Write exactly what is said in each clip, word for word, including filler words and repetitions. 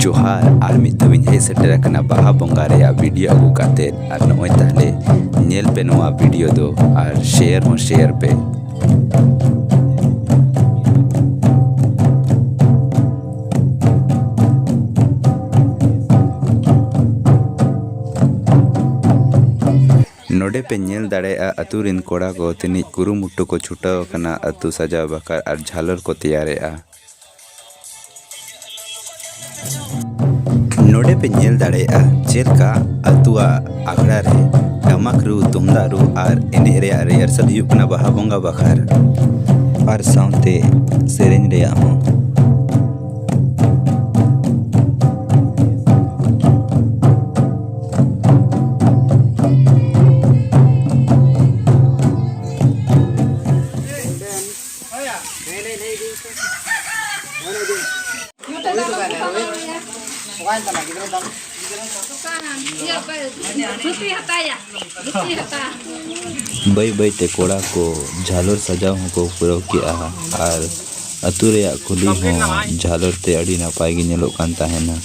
ᱡᱚᱦᱟᱨ, ᱟᱨ ᱢᱤᱫ ᱫᱷᱟᱣ ᱤᱧ ᱦᱮᱡ ᱥᱮᱴᱮᱨ ᱟᱠᱟᱱᱟ ᱵᱟᱦᱟ ᱵᱚᱸᱜᱟ ᱨᱮᱭᱟᱜ ᱵᱷᱤᱰᱤᱭᱳ ᱟᱹᱜᱩ ᱠᱟᱛᱮᱫ᱾ ᱟᱨ ᱱᱚᱜᱼᱚᱭ ᱛᱟᱦᱞᱮ ᱧᱮᱞ ᱯᱮ ᱱᱚᱣᱟ ᱵᱷᱤᱰᱤᱭᱳ ᱫᱚ, ᱟᱨ ᱥᱮᱭᱟᱨ ᱦᱚᱸ ᱥᱮᱭᱟᱨ ᱯᱮ᱾ ᱱᱚᱰᱮ ᱯᱮ ᱧᱮᱞ ᱫᱟᱲᱮᱭᱟᱜᱼᱟ, ᱟᱹᱛᱩ ᱨᱤᱱ ᱠᱚᱲᱟ ᱠᱚ ᱛᱤᱱᱤᱡ ᱠᱩᱨᱩᱢᱩᱴᱩ ᱠᱚ ᱪᱷᱩᱴᱟᱹᱣ ᱟᱠᱟᱱᱟ ᱟᱹᱛᱩ ᱥᱟᱡᱟᱣ ᱵᱟᱠᱷᱨᱟ ᱟᱨ ᱡᱷᱟᱞᱚᱨ ᱠᱚ ᱛᱮᱭᱟᱨᱮᱜᱼᱟ᱾ ᱱᱚᱰᱮ ᱯᱮ ᱧᱮᱞ ᱫᱟᱲᱮᱭᱟᱜᱼᱟ ᱪᱮᱫ ᱞᱮᱠᱟ ᱟᱹᱛᱩᱣᱟᱜ ᱟᱠᱷᱲᱟ ᱨᱮ ᱴᱟᱢᱟᱠ ᱨᱩ, ᱛᱩᱢᱫᱟᱜ ᱨᱩ ᱟᱨ ᱮᱱᱮᱡ ᱨᱮᱭᱟᱜ ᱨᱤᱦᱟᱨᱥᱟᱞ ᱦᱩᱭᱩᱜ ᱠᱟᱱᱟ ᱵᱟᱦᱟ ᱵᱚᱸᱜᱟ ᱵᱟᱠᱷᱨᱟ᱾ ᱟᱨ ᱥᱟᱶᱛᱮ ᱥᱮᱨᱮᱧ ᱨᱮᱭᱟᱜ ᱦᱚᱸ᱾ ᱵᱟᱹᱭ ᱵᱟᱹᱭ ᱛᱮ ᱠᱚᱲᱟ ᱠᱚ ᱡᱷᱟᱞᱚᱨ ᱥᱟᱡᱟᱣ ᱦᱚᱸᱠᱚ ᱯᱩᱨᱟᱹᱣ ᱠᱮᱜᱼᱟ ᱟᱨ ᱟᱹᱛᱩ ᱨᱮᱭᱟᱜ ᱠᱩᱞᱦᱤ ᱦᱚᱸ ᱡᱷᱟᱞᱚᱨ ᱛᱮ ᱟᱹᱰᱤ ᱱᱟᱯᱟᱭ ᱜᱮ ᱧᱮᱞᱚᱜ ᱠᱟᱱ ᱛᱟᱦᱮᱱᱟ᱾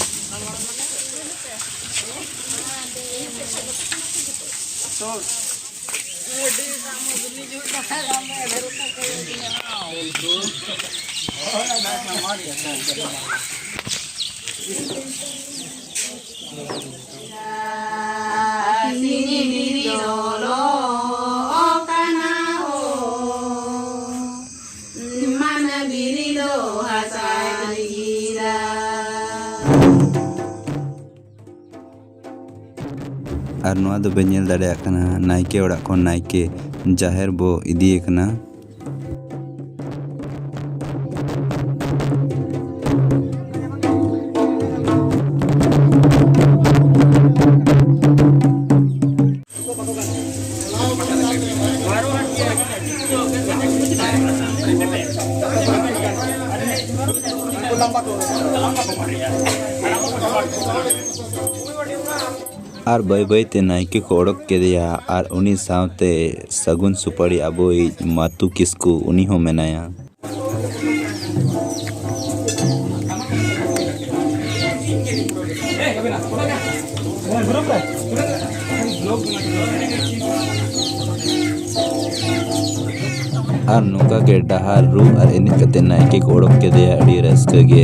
ᱟᱨ ᱱᱚᱣᱟ ᱫᱚᱵᱮᱱ ᱧᱮᱞ ᱫᱟᱲᱮᱭᱟᱜ ᱠᱟᱱᱟ, ᱱᱟᱭᱠᱮ ᱚᱲᱟᱜ ᱠᱷᱚᱱ ᱱᱟᱭᱠᱮ ᱡᱟᱦᱮᱨ ᱵᱚ ᱤᱫᱤᱭᱮ ᱠᱟᱱᱟ᱾ ᱟᱨ ᱵᱟᱹᱭ ᱵᱟᱹᱭ ᱛᱮ ᱱᱟᱭᱠᱮ ᱠᱚ ᱚᱰᱚᱠ ᱠᱮᱫᱮᱭᱟ ᱟᱨ ᱩᱱᱤ ᱥᱟᱶᱛᱮ ᱥᱟᱹᱜᱩᱱ ᱥᱩᱯᱟᱹᱲᱤ ᱟᱵᱚᱭᱤᱡ ᱢᱟᱛᱩ ᱠᱤᱥᱠᱩ, ᱩᱱᱤ ᱦᱚᱸ ᱢᱮᱱᱟᱭᱟ᱾ ᱟᱨ ᱱᱚᱝᱠᱟ ᱜᱮ ᱰᱟᱦᱟᱨ ᱨᱩ ᱟᱨ ᱮᱱᱮᱡ ᱠᱟᱛᱮ ᱱᱟᱭᱠᱮ ᱠᱚ ᱚᱰᱚᱠ ᱠᱮᱫᱮᱭᱟ ᱟᱹᱰᱤ ᱨᱟᱹᱥᱠᱟᱹ ᱜᱮ᱾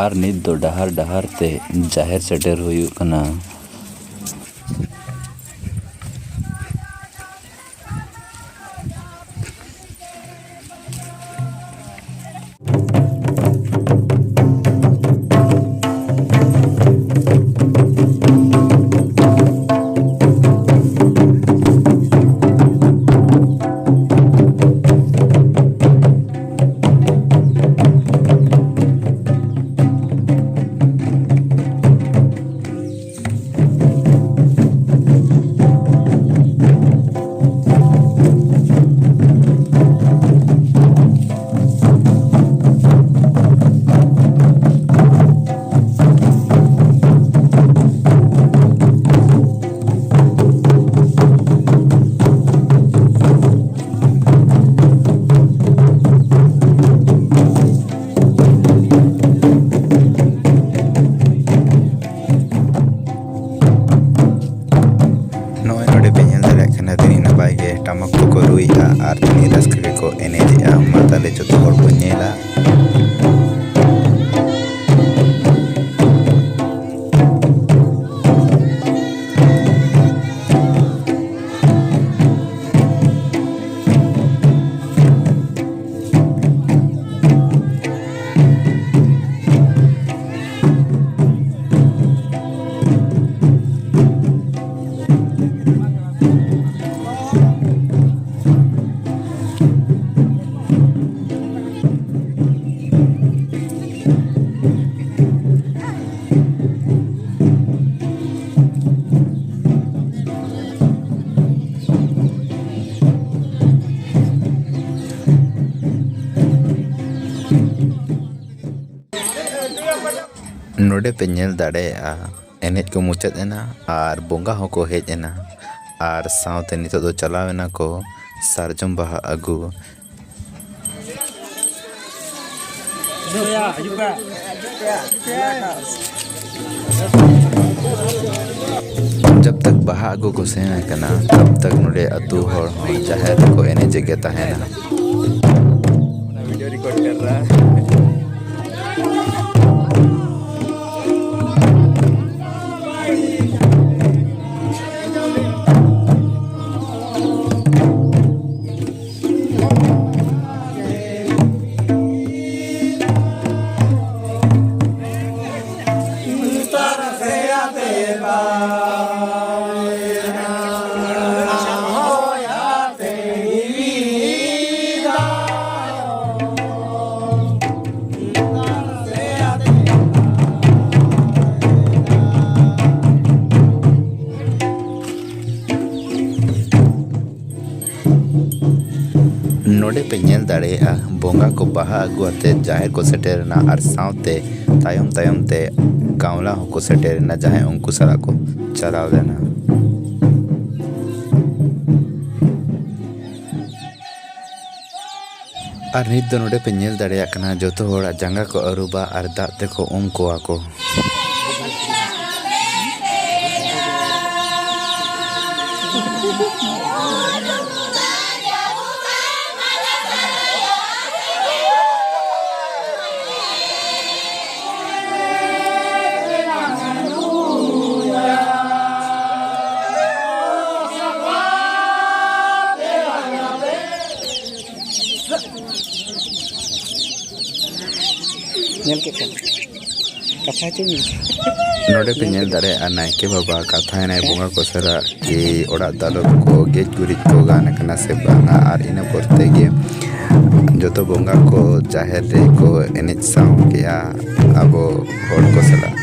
ᱟᱨ ᱱᱤᱛ ᱫᱚ ᱰᱟᱦᱟᱨ ᱰᱟᱦᱟᱨ ᱛᱮ ᱡᱟᱦᱮᱨ ᱥᱮᱴᱮᱨ ᱦᱩᱭᱩᱜ ᱠᱟᱱᱟ᱾ ᱱᱚᱜᱼᱚᱭ ᱱᱚᱰᱮ ᱯᱮ ᱧᱮᱞ ᱫᱟᱲᱮᱭᱟᱜ ᱠᱟᱱᱟ, ᱛᱤᱱᱟᱹᱜ ᱱᱟᱯᱟᱭ ᱜᱮ ᱴᱟᱢᱟᱠ ᱠᱚᱠᱚ ᱨᱩᱭᱮᱫᱼᱟ ᱟᱨ ᱛᱤᱱᱟᱹᱜ ᱨᱟᱹᱥᱠᱟᱹ ᱜᱮᱠᱚ ᱮᱱᱮᱡᱮᱜᱼᱟ᱾ ᱢᱟ ᱛᱟᱦᱞᱮ ᱡᱚᱛᱚ ᱦᱚᱲ ᱵᱚᱱ ᱧᱮᱞᱟ᱾ ᱱᱚᱰᱮ ᱯᱮ ᱧᱮᱞ ᱫᱟᱲᱮᱭᱟᱜᱼᱟ, ᱮᱱᱮᱡ ᱠᱚ ᱢᱩᱪᱟᱹᱫ ᱮᱱᱟ ᱟᱨ ᱵᱚᱸᱜᱟ ᱦᱚᱸᱠᱚ ᱦᱮᱡ ᱮᱱᱟ᱾ ᱟᱨ ᱥᱟᱶᱛᱮ ᱱᱤᱛᱚᱜ ᱫᱚ ᱪᱟᱞᱟᱣ ᱮᱱᱟ ᱠᱚ ᱥᱟᱨᱡᱚᱢ ᱵᱟᱦᱟ ᱟᱹᱜᱩ᱾ ᱡᱚᱵ ᱛᱟᱠ ᱵᱟᱦᱟ ᱟᱹᱜᱩ ᱠᱚ ᱥᱮᱱ ᱟᱠᱟᱱᱟ, ᱛᱚᱵ ᱛᱟᱠ ᱱᱚᱰᱮ ᱟᱹᱛᱩ ᱦᱚᱲ ᱦᱚᱸ ᱡᱟᱦᱮᱨ ᱨᱮᱠᱚ ᱮᱱᱮᱡᱮᱫ ᱜᱮ ᱛᱟᱦᱮᱱᱟ᱾ ᱚᱱᱟ ᱵᱷᱤᱰᱤᱭᱳ ᱨᱮᱠᱚᱨᱰ ᱠᱟᱨ ᱨᱟᱦᱟ ᱦᱮ᱾ ᱱᱚᱰᱮ ᱯᱮ ᱧᱮᱞ ᱫᱟᱲᱮᱭᱟᱜᱼᱟ, ᱵᱚᱸᱜᱟ ᱠᱚ ᱵᱟᱦᱟ ᱟᱹᱜᱩ ᱟᱛᱮ ᱡᱟᱦᱮᱨ ᱠᱚ ᱥᱮᱴᱮᱨ ᱮᱱᱟ ᱟᱨ ᱥᱟᱶᱛᱮ ᱛᱟᱭᱚᱢ ᱛᱟᱭᱚᱢ ᱛᱮ ᱜᱟᱶᱞᱟ ᱦᱚᱸᱠᱚ ᱥᱮᱴᱮᱨ ᱮᱱᱟ, ᱡᱟᱦᱟᱸᱭ ᱩᱱᱠᱩ ᱥᱟᱞᱟᱜ ᱠᱚ ᱪᱟᱞᱟᱣ ᱞᱮᱱᱟ᱾ ᱟᱨ ᱱᱤᱛ ᱫᱚ ᱱᱚᱰᱮ ᱯᱮ ᱧᱮᱞ ᱫᱟᱲᱮᱭᱟᱜ ᱠᱟᱱᱟ, ᱡᱚᱛᱚ ᱦᱚᱲᱟᱜ ᱡᱟᱸᱜᱟ ᱠᱚ ᱟᱹᱨᱩᱵᱟ ᱟᱨ ᱫᱟᱜ ᱛᱮᱠᱚ ᱩᱢ ᱠᱚᱣᱟ ᱠᱚ᱾ ᱧᱮᱞ ᱠᱮᱫ ᱠᱚᱣᱟ᱾ ᱠᱟᱛᱷᱟ ᱪᱮᱫ ᱮᱢ ᱞᱟᱹᱭ ᱠᱮᱫᱟ? ᱱᱚᱰᱮ ᱯᱮ ᱧᱮᱞ ᱫᱟᱲᱮᱭᱟᱜᱼᱟ, ᱱᱟᱭᱠᱮ ᱵᱟᱵᱟ ᱠᱟᱛᱷᱟᱭᱮᱱᱟᱭ ᱵᱚᱸᱜᱟ ᱠᱚ ᱥᱟᱞᱟᱜ ᱠᱤ ᱚᱲᱟᱜ ᱫᱟᱞᱚᱵ ᱠᱚ ᱜᱮᱡ ᱜᱩᱨᱤᱡ ᱠᱚ ᱜᱟᱱ ᱟᱠᱟᱱᱟ ᱥᱮ ᱵᱟᱝᱟ, ᱟᱨ ᱤᱱᱟᱹ ᱯᱚᱨ ᱛᱮᱜᱮ ᱡᱚᱛᱚ ᱵᱚᱸᱜᱟ ᱠᱚ ᱡᱟᱦᱮᱨ ᱨᱮᱠᱚ ᱮᱱᱮᱡ ᱥᱟᱶ ᱠᱮᱜᱼᱟ ᱟᱵᱚ ᱦᱚᱲ ᱠᱚ ᱥᱟᱞᱟᱜ᱾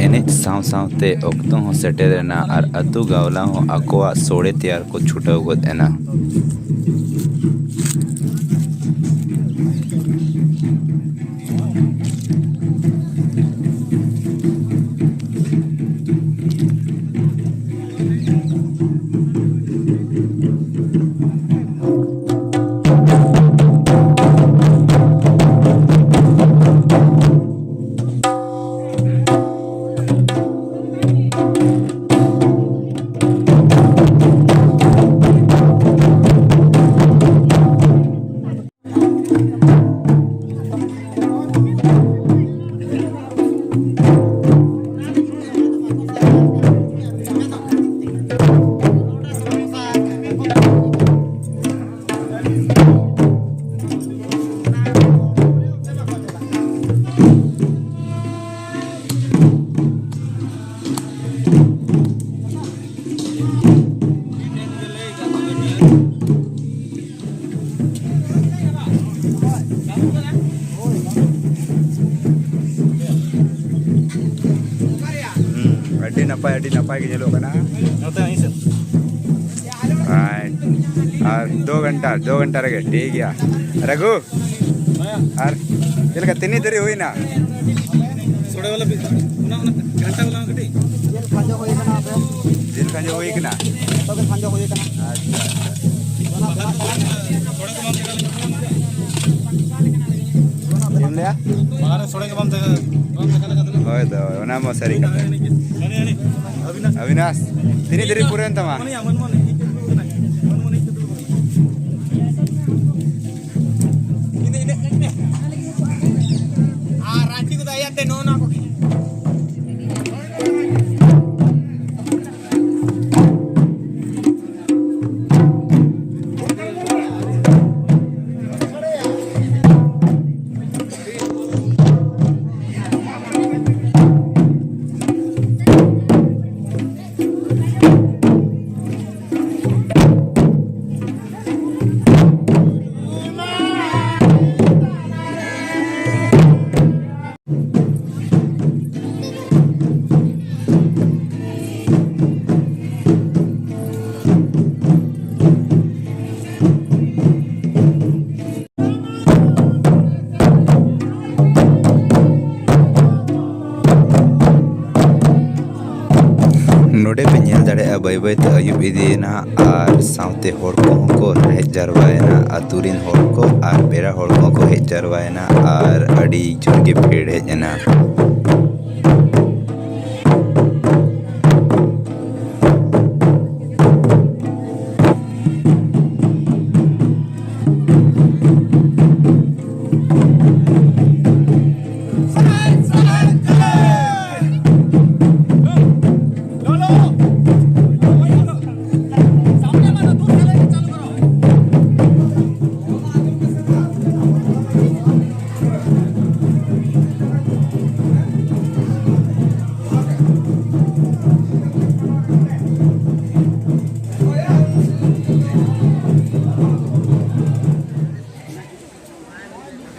ᱮᱱᱮᱡ ᱥᱟᱶ ᱥᱟᱶᱛᱮ ᱚᱠᱛᱚ ᱦᱚᱸ ᱥᱮᱴᱮᱨ ᱮᱱᱟ ᱟᱨ ᱟᱹᱛᱩ ᱜᱟᱶᱞᱟ ᱦᱚᱸ ᱟᱠᱚᱣᱟᱜ ᱥᱚᱲᱮ ᱛᱮᱭᱟᱨ ᱠᱚ ᱪᱷᱩᱴᱟᱹᱣ ᱜᱚᱫ ᱮᱱᱟ᱾ ᱦᱩᱸ, ᱟᱹᱰᱤ ᱱᱟᱯᱟᱭ, ᱟᱹᱰᱤ ᱱᱟᱯᱟᱭ ᱜᱮ ᱧᱮᱞᱚᱜ ᱠᱟᱱᱟ᱾ ᱱᱚᱛᱮ ᱟᱹᱧ ᱥᱮᱫ᱾ ᱟᱨ ᱫᱩ ᱜᱷᱚᱱᱴᱟ, ᱫᱩ ᱜᱷᱚᱱᱴᱟ ᱨᱮᱜᱮ ᱴᱷᱤᱠ ᱜᱮᱭᱟ᱾ ᱨᱟᱹᱜᱷᱩ, ᱟᱨ ᱪᱮᱫ ᱞᱮᱠᱟ ᱛᱤᱱᱟᱹᱜ ᱫᱷᱟᱹᱨᱤᱡ ᱦᱩᱭᱱᱟ? ᱥᱚᱲᱮ ᱵᱟᱞᱟ ᱯᱤᱥ, ᱚᱱᱟ, ᱚᱱᱟ ᱜᱷᱟᱱᱴᱟ ᱵᱟᱞᱟ ᱦᱚᱸ ᱠᱟᱹᱴᱤᱡ᱾ ᱡᱤᱞ ᱠᱷᱟᱸᱡᱚ ᱦᱩᱭ ᱠᱟᱱᱟ ᱟᱯᱮ? ᱡᱤᱞ ᱠᱷᱟᱸᱡᱚ ᱦᱩᱭ ᱠᱟᱱᱟ᱾ ᱟᱪᱪᱷᱟ, ᱟᱪᱪᱷᱟ᱾ ᱥᱚᱲᱮ ᱠᱚ ᱵᱟᱝ ᱛᱟᱦᱮᱸ ᱞᱮᱱᱠᱷᱟᱱ ᱪᱮᱫ ᱮᱢ ᱞᱟᱹᱭᱟ? ᱵᱟᱦᱟ ᱨᱮ ᱥᱚᱲᱮ ᱜᱮ ᱵᱟᱝ ᱛᱟᱦᱮᱸ, ᱵᱟᱝ ᱛᱟᱦᱮᱸ ᱞᱮᱱᱠᱷᱟᱱ ᱫᱚ᱾ ᱦᱳᱭ ᱛᱚ, ᱚᱱᱟ ᱢᱟ ᱥᱟᱹᱨᱤ ᱠᱟᱛᱷᱟ᱾ ᱦᱟᱹᱱᱤ, ᱦᱟᱹᱱᱤ, ᱦᱟᱹᱱᱤ᱾ ᱚᱵᱤᱱᱟᱥ, ᱛᱤᱱᱟᱹᱜ ᱫᱷᱟᱹᱨᱤᱡ ᱯᱩᱨᱟᱹᱣᱮᱱ ᱛᱟᱢᱟ? ᱢᱟᱱᱮ, ᱢᱟᱱᱮ, ᱢᱟᱱᱮ, ᱢᱟᱱᱮ, ᱢᱟᱱᱮ, ᱢᱟᱱᱮ᱾ ᱤᱱᱟᱹ, ᱤᱱᱟᱹ, ᱤᱱᱟᱹ᱾ ᱟᱨ ᱨᱟᱸᱪᱤ ᱠᱚᱫᱚ ᱟᱭᱟᱜ ᱛᱮ ᱱᱚᱜᱼᱚ ᱱᱚᱣᱟ ᱠᱚᱜᱮ᱾ ᱱᱚᱰᱮ ᱯᱮ ᱧᱮᱞ ᱫᱟᱲᱮᱭᱟᱜᱼᱟ, ᱵᱟᱹᱭ ᱵᱟᱹᱭ ᱛᱮ ᱟᱹᱭᱩᱵ ᱤᱫᱤᱭᱮᱱᱟ ᱟᱨ ᱥᱟᱶᱛᱮ ᱦᱚᱲ ᱠᱚᱦᱚᱸ ᱠᱚ ᱦᱮᱡ ᱡᱟᱨᱣᱟᱭᱮᱱᱟ, ᱟᱹᱛᱩ ᱨᱤᱱ ᱦᱚᱲ ᱠᱚ ᱟᱨ ᱯᱮᱲᱟ ᱦᱚᱲ ᱠᱚᱦᱚᱸ ᱠᱚ ᱦᱮᱡ ᱡᱟᱨᱣᱟᱭᱮᱱᱟ ᱟᱨ ᱟᱹᱰᱤ ᱡᱳᱨ ᱜᱮ ᱵᱷᱤᱲ ᱦᱮᱡ ᱮᱱᱟ᱾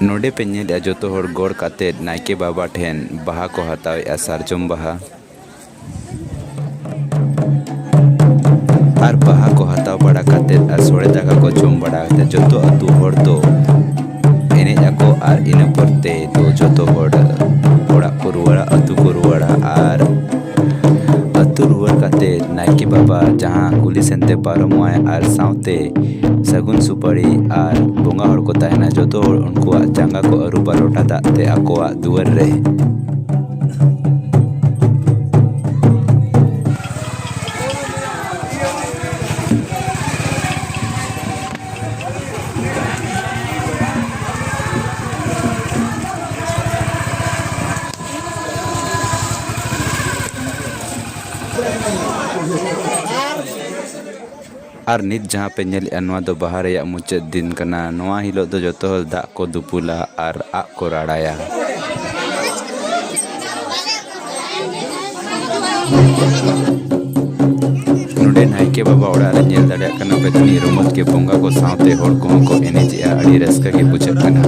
ᱱᱚᱰᱮ ᱯᱮ ᱧᱮᱞᱮᱜᱼᱟ, ᱡᱚᱛᱚ ᱦᱚᱲ ᱜᱚᱲ ᱠᱟᱛᱮᱫ ᱱᱟᱭᱠᱮ ᱵᱟᱵᱟ ᱴᱷᱮᱱ ᱵᱟᱦᱟ ᱠᱚ ᱦᱟᱛᱟᱣᱮᱜᱼᱟ, ᱥᱟᱨᱡᱚᱢ ᱵᱟᱦᱟ᱾ ᱟᱨ ᱵᱟᱦᱟ ᱠᱚ ᱦᱟᱛᱟᱣ ᱵᱟᱲᱟ ᱠᱟᱛᱮᱫ ᱟᱨ ᱥᱚᱲᱮ ᱫᱟᱠᱟ ᱠᱚ ᱡᱚᱢ ᱵᱟᱲᱟ ᱠᱟᱛᱮᱫ ᱡᱚᱛᱚ ᱟᱹᱛᱩ ᱦᱚᱲ ᱫᱚ ᱮᱱᱮᱡ ᱟᱠᱚ ᱟᱨ ᱤᱱᱟᱹ ᱯᱚᱨᱛᱮ ᱫᱚ ᱡᱚᱛᱚ ᱦᱚᱲ ᱚᱲᱟᱜ ᱠᱚ ᱨᱩᱣᱟᱹᱲᱟ, ᱟᱹᱛᱩ ᱠᱚ ᱨᱩᱣᱟᱹᱲᱟ᱾ ᱟᱨ ᱟᱹᱛᱩ ᱨᱩᱣᱟᱹᱲ ᱠᱟᱛᱮᱫ ᱱᱟᱭᱠᱮ ᱵᱟᱵᱟ ᱡᱟᱦᱟᱸ ᱠᱩᱞᱦᱤ ᱥᱮᱱᱛᱮ ᱯᱟᱨᱚᱢᱚᱜᱼᱟᱭ ᱟᱨ ᱥᱟᱶᱛᱮ ᱥᱟᱹᱜᱩᱱ ᱥᱩᱯᱟᱹᱲᱤ ᱟᱨ ᱵᱚᱸᱜᱟ ᱦᱚᱲ ᱠᱚ ᱛᱟᱦᱮᱱᱟ, ᱡᱚᱛᱚ ᱦᱚᱲ ᱩᱱᱠᱩᱣᱟᱜ ᱡᱟᱸᱜᱟ ᱠᱚ ᱟᱹᱨᱩᱵᱟ ᱞᱚᱴᱟ ᱫᱟᱜ ᱛᱮ ᱟᱠᱚᱣᱟᱜ ᱫᱩᱣᱟᱹᱨ ᱨᱮ᱾ ᱟᱨ ᱱᱤᱛ ᱡᱟᱦᱟᱸ ᱯᱮ ᱧᱮᱞᱮᱜᱼᱟ, ᱱᱚᱣᱟ ᱫᱚ ᱵᱟᱦᱟ ᱨᱮᱭᱟᱜ ᱢᱩᱪᱟᱹᱫ ᱫᱤᱱ ᱠᱟᱱᱟ᱾ ᱱᱚᱣᱟ ᱦᱤᱞᱳᱜ ᱫᱚ ᱡᱚᱛᱚ ᱦᱚᱲ ᱫᱟᱜ ᱠᱚ ᱫᱩᱯᱩᱞᱟ ᱟᱨ ᱟᱜ ᱠᱚ ᱨᱟᱲᱟᱭᱟ᱾ ᱱᱚᱰᱮ ᱱᱟᱭᱠᱮ ᱵᱟᱵᱟ ᱚᱲᱟᱜ ᱨᱮ ᱧᱮᱞ ᱫᱟᱲᱮᱭᱟᱜ ᱠᱟᱱᱟ ᱯᱮ, ᱛᱤᱱᱟᱹᱜ ᱨᱚᱢᱚᱡᱽ ᱜᱮ ᱵᱚᱸᱜᱟ ᱠᱚ ᱥᱟᱶᱛᱮ ᱦᱚᱲ ᱠᱚᱦᱚᱸ ᱠᱚ ᱮᱱᱮᱡᱮᱜᱼᱟ, ᱟᱹᱰᱤ ᱨᱟᱹᱥᱠᱟᱹ ᱜᱮ ᱵᱩᱡᱷᱟᱹᱜ ᱠᱟᱱᱟ᱾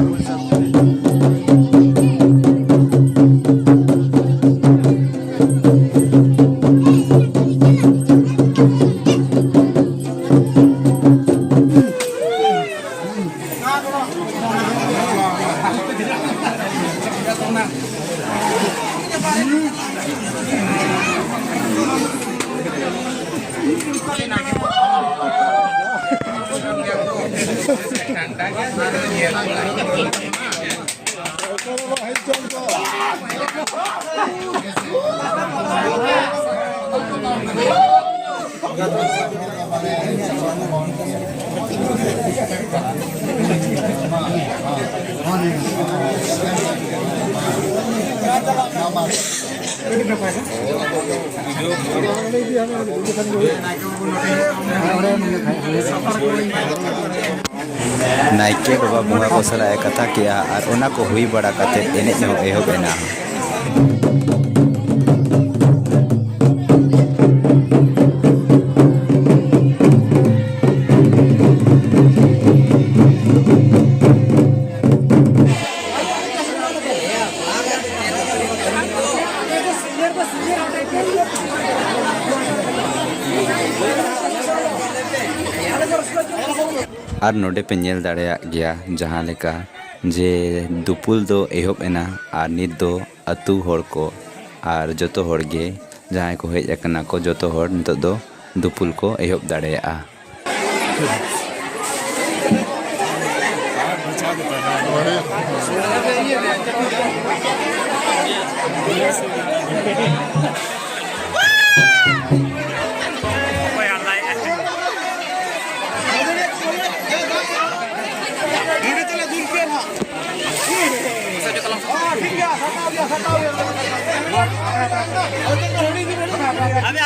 ᱱᱟᱭᱠᱮ ᱵᱟᱵᱟ ᱵᱚᱸᱜᱟ ᱠᱚ ᱥᱟᱞᱟᱜ ᱮ ᱠᱟᱛᱷᱟ ᱠᱮᱜᱼᱟ ᱟᱨ ᱚᱱᱟ ᱠᱚ ᱦᱩᱭ ᱵᱟᱲᱟ ᱠᱟᱛᱮ ᱮᱱᱮᱡ ᱦᱚᱸ ᱮᱦᱚᱵ ᱮᱱᱟ᱾ ᱟᱨ ᱱᱚᱰᱮ ᱯᱮ ᱧᱮᱞ ᱫᱟᱲᱮᱭᱟᱜ ᱜᱮᱭᱟ ᱡᱟᱦᱟᱸ ᱞᱮᱠᱟ ᱡᱮ ᱫᱩᱯᱩᱞ ᱫᱚ ᱮᱦᱚᱵ ᱮᱱᱟ ᱟᱨ ᱱᱤᱛ ᱫᱚ ᱟᱹᱛᱩ ᱦᱚᱲ ᱠᱚ ᱟᱨ ᱡᱚᱛᱚ ᱦᱚᱲ ᱜᱮ ᱡᱟᱦᱟᱸᱭ ᱠᱚ ᱦᱮᱡ ᱟᱠᱟᱱᱟ ᱠᱚ ᱡᱚᱛᱚ ᱦᱚᱲ ᱱᱤᱛᱚᱜ ᱫᱚ ᱫᱩᱯᱩᱞ ᱠᱚ ᱮᱦᱚᱵ ᱫᱟᱲᱮᱭᱟᱜᱼᱟ᱾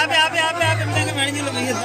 ᱟᱯᱮ, ᱟᱯᱮ, ᱟᱯᱮ, ᱟᱯᱮ, ᱢᱤᱫᱴᱟᱝ ᱢᱮᱬᱦᱮᱫ ᱧᱮᱞ ᱞᱮ ᱤᱭᱟᱹ᱾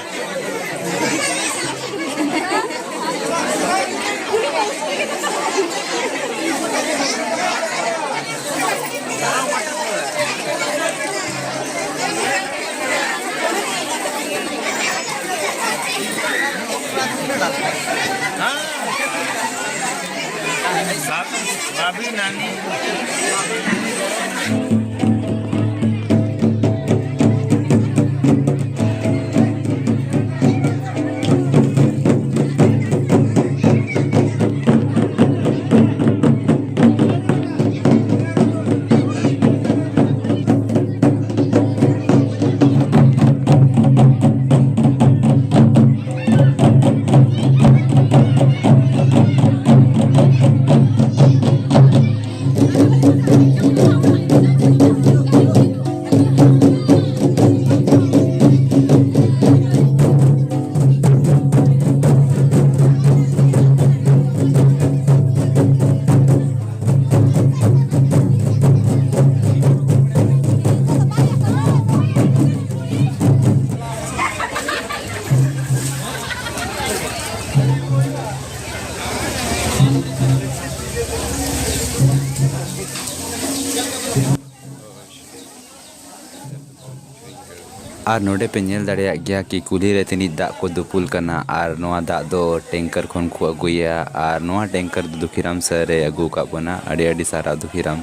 ᱟᱨ ᱱᱚᱰᱮ ᱯᱮ ᱧᱮᱞ ᱫᱟᱲᱮᱭᱟᱜ ᱜᱮᱭᱟ ᱠᱤ ᱠᱩᱞᱦᱤ ᱨᱮ ᱛᱤᱱᱤᱡ ᱫᱟᱜ ᱠᱚ ᱫᱩᱯᱩᱞ ᱠᱟᱱᱟ, ᱟᱨ ᱱᱚᱣᱟ ᱫᱟᱜ ᱫᱚ tanker ᱠᱷᱚᱱ ᱠᱚ ᱟᱹᱜᱩᱭᱟ, ᱟᱨ ᱱᱚᱣᱟ tanker ᱫᱚ ᱫᱩᱠᱷᱤᱨᱟᱢ ᱥᱟᱨ ᱮ ᱟᱹᱜᱩ ᱟᱠᱟᱫ ᱵᱚᱱᱟ᱾ ᱟᱹᱰᱤ ᱟᱹᱰᱤ ᱥᱟᱨᱦᱟᱣ ᱫᱩᱠᱷᱤᱨᱟᱢ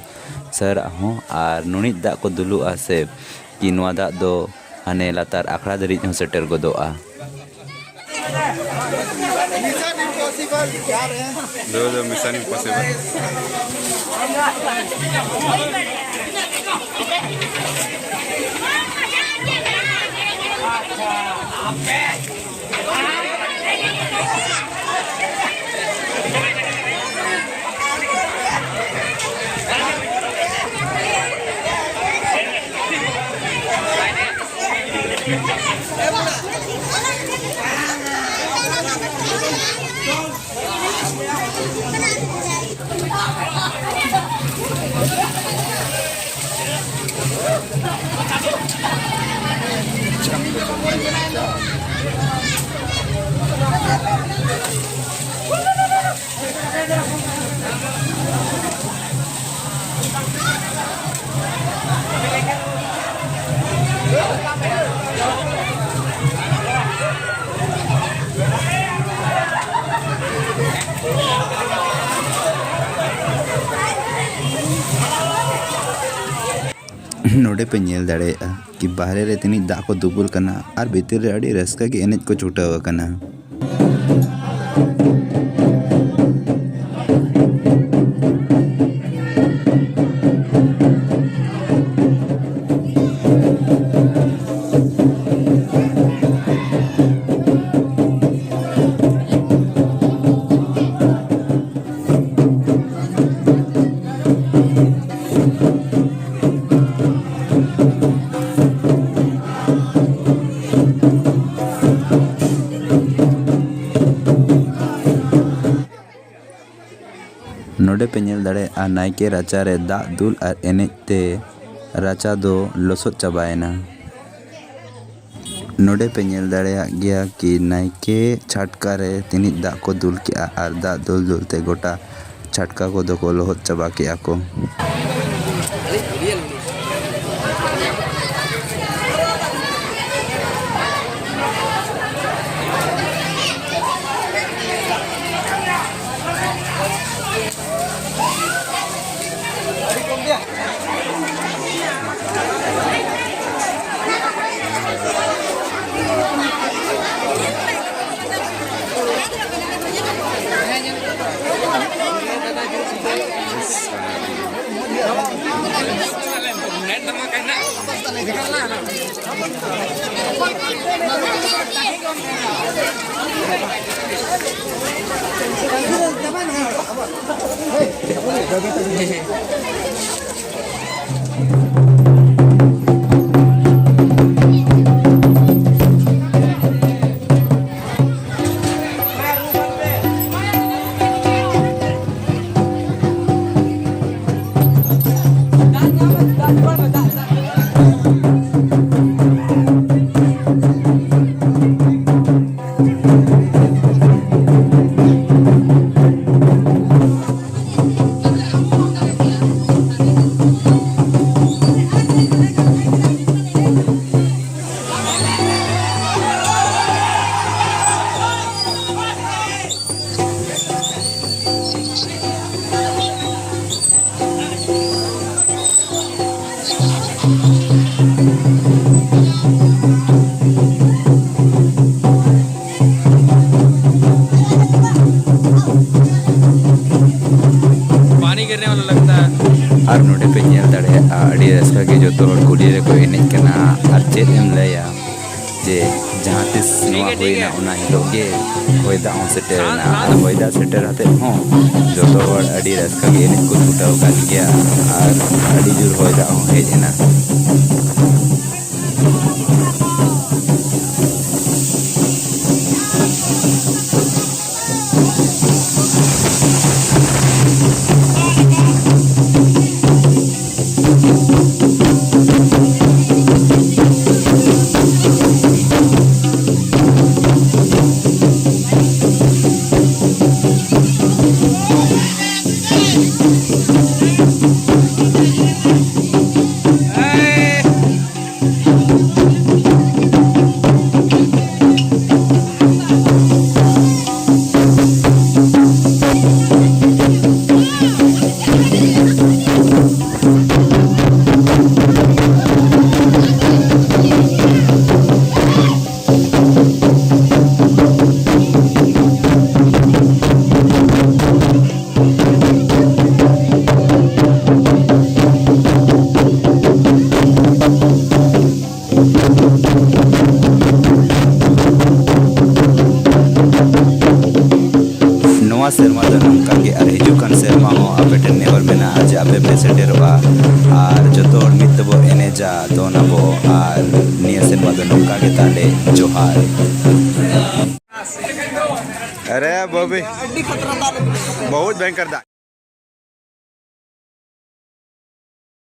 ᱥᱟᱨ ᱟᱜ ᱦᱚᱸ᱾ ᱟᱨ ᱱᱩᱱᱤᱡ ᱫᱟᱜ ᱠᱚ ᱫᱩᱞᱩᱜᱼᱟ ᱥᱮ ᱠᱤ ᱱᱚᱣᱟ ᱫᱟᱜ ᱫᱚ ᱦᱟᱱᱮ ᱞᱟᱛᱟᱨ ᱟᱠᱷᱲᱟ ᱫᱷᱟᱹᱨᱤᱡ ᱦᱚᱸ ᱥᱮᱴᱮᱨ ᱜᱚᱫᱚᱜᱼᱟ᱾ Mission Impossible, क्या रहे हैं? दो दो Mission Impossible। ᱱᱚᱰᱮ ᱯᱮ ᱧᱮᱞ ᱫᱟᱲᱮᱭᱟᱜᱼᱟ ᱠᱤ ᱵᱟᱦᱨᱮ ᱨᱮ ᱛᱤᱱᱟᱹᱜ ᱫᱟᱜ ᱠᱚ ᱫᱩᱯᱩᱞ ᱠᱟᱱᱟ ᱟᱨ ᱵᱷᱤᱛᱤᱨ ᱨᱮ ᱟᱹᱰᱤ ᱨᱟᱹᱥᱠᱟᱹ ᱜᱮ ᱮᱱᱮᱡ ᱠᱚ ᱪᱷᱩᱴᱟᱹᱣ ᱟᱠᱟᱱᱟ᱾ ᱱᱚᱰᱮ ᱯᱮ ᱧᱮᱞ ᱫᱟᱲᱮᱭᱟᱜᱼᱟ, ᱱᱟᱭᱠᱮ ᱨᱟᱪᱟᱨᱮ ᱫᱟᱜ ᱫᱩᱞ ᱟᱨ ᱮᱱᱮᱡ ᱛᱮ ᱨᱟᱪᱟ ᱫᱚ ᱞᱚᱥᱚᱫ ᱪᱟᱵᱟᱭᱮᱱᱟ᱾ ᱱᱚᱰᱮ ᱯᱮ ᱧᱮᱞ ᱫᱟᱲᱮᱭᱟᱜ ᱜᱮᱭᱟ ᱠᱤ ᱱᱟᱭᱠᱮ ᱪᱷᱟᱴᱠᱟ ᱨᱮ ᱛᱤᱱᱤᱡ ᱫᱟᱜ ᱠᱚ ᱫᱩᱞ ᱠᱮᱜᱼᱟ ᱟᱨ ᱫᱟᱜ ᱫᱩᱞ ᱫᱩᱞ ᱛᱮ ᱜᱚᱴᱟ ᱪᱷᱟᱴᱠᱟ ᱠᱚᱫᱚ ᱠᱚ ᱞᱚᱦᱚᱫ ᱪᱟᱵᱟ ᱠᱮᱜᱼᱟ ᱠᱚ᱾ पानी गिरने वाला लगता है। ᱟᱨ ᱱᱚᱰᱮ ᱯᱮ ᱧᱮᱞ ᱫᱟᱲᱮᱭᱟᱜᱼᱟ, ᱟᱹᱰᱤ ᱨᱟᱹᱥᱠᱟᱹ ᱜᱮ ᱡᱚᱛᱚ ᱦᱚᱲ ᱠᱩᱞᱦᱤ ᱨᱮᱠᱚ ᱮᱱᱮᱡ ᱠᱟᱱᱟ᱾ ᱟᱨ ᱪᱮᱫ ᱮᱢ ᱞᱟᱹᱭᱟ, ᱡᱮ ᱡᱟᱦᱟᱸ ᱛᱤᱥ ᱱᱚᱣᱟ ᱦᱩᱭᱱᱟ, ᱚᱱᱟ ᱦᱤᱞᱳᱜ ᱜᱮ ᱦᱚᱭ ᱫᱟᱜ ᱦᱚᱸ ᱥᱮᱴᱮᱨ ᱮᱱᱟ᱾ ᱟᱨ ᱦᱚᱭ ᱫᱟᱜ ᱥᱮᱴᱮᱨ ᱟᱛᱮᱫ ᱦᱚᱸ ᱡᱚᱛᱚ ᱦᱚᱲ ᱟᱹᱰᱤ ᱨᱟᱹᱥᱠᱟᱹ ᱜᱮ ᱮᱱᱮᱡ ᱠᱚ ᱪᱷᱩᱴᱟᱹᱣ ᱟᱠᱟᱱ ᱜᱮᱭᱟ᱾ ᱟᱨ ᱟᱹᱰᱤ ᱡᱳᱨ ᱦᱚᱭ ᱫᱟᱜ ᱦᱚᱸ ᱦᱮᱡ ᱮᱱᱟ᱾ ᱥᱮᱨᱢᱟ ᱫᱚ ᱱᱚᱝᱠᱟ ᱜᱮ, ᱟᱨ ᱦᱤᱡᱩᱜ ᱠᱟᱱ ᱥᱮᱨᱢᱟ ᱦᱚᱸ ᱟᱯᱮ ᱴᱷᱮᱱ ᱱᱮᱦᱚᱨ ᱢᱮᱱᱟᱜᱼᱟ ᱡᱮ ᱟᱯᱮ ᱯᱮ ᱥᱮᱴᱮᱨᱚᱜᱼᱟ, ᱟᱨ ᱡᱚᱛᱚ ᱦᱚᱲ ᱢᱤᱫ ᱛᱮᱵᱚ ᱮᱱᱮᱡᱟ, ᱫᱚᱱ ᱟᱵᱚ, ᱟᱨ ᱱᱤᱭᱟᱹ ᱥᱮᱨᱢᱟ ᱫᱚ ᱱᱚᱝᱠᱟ ᱜᱮ ᱛᱟᱦᱞᱮ᱾ ᱡᱚᱦᱟᱨ᱾ अरे बॉबी, बहुत भयंकर दाग।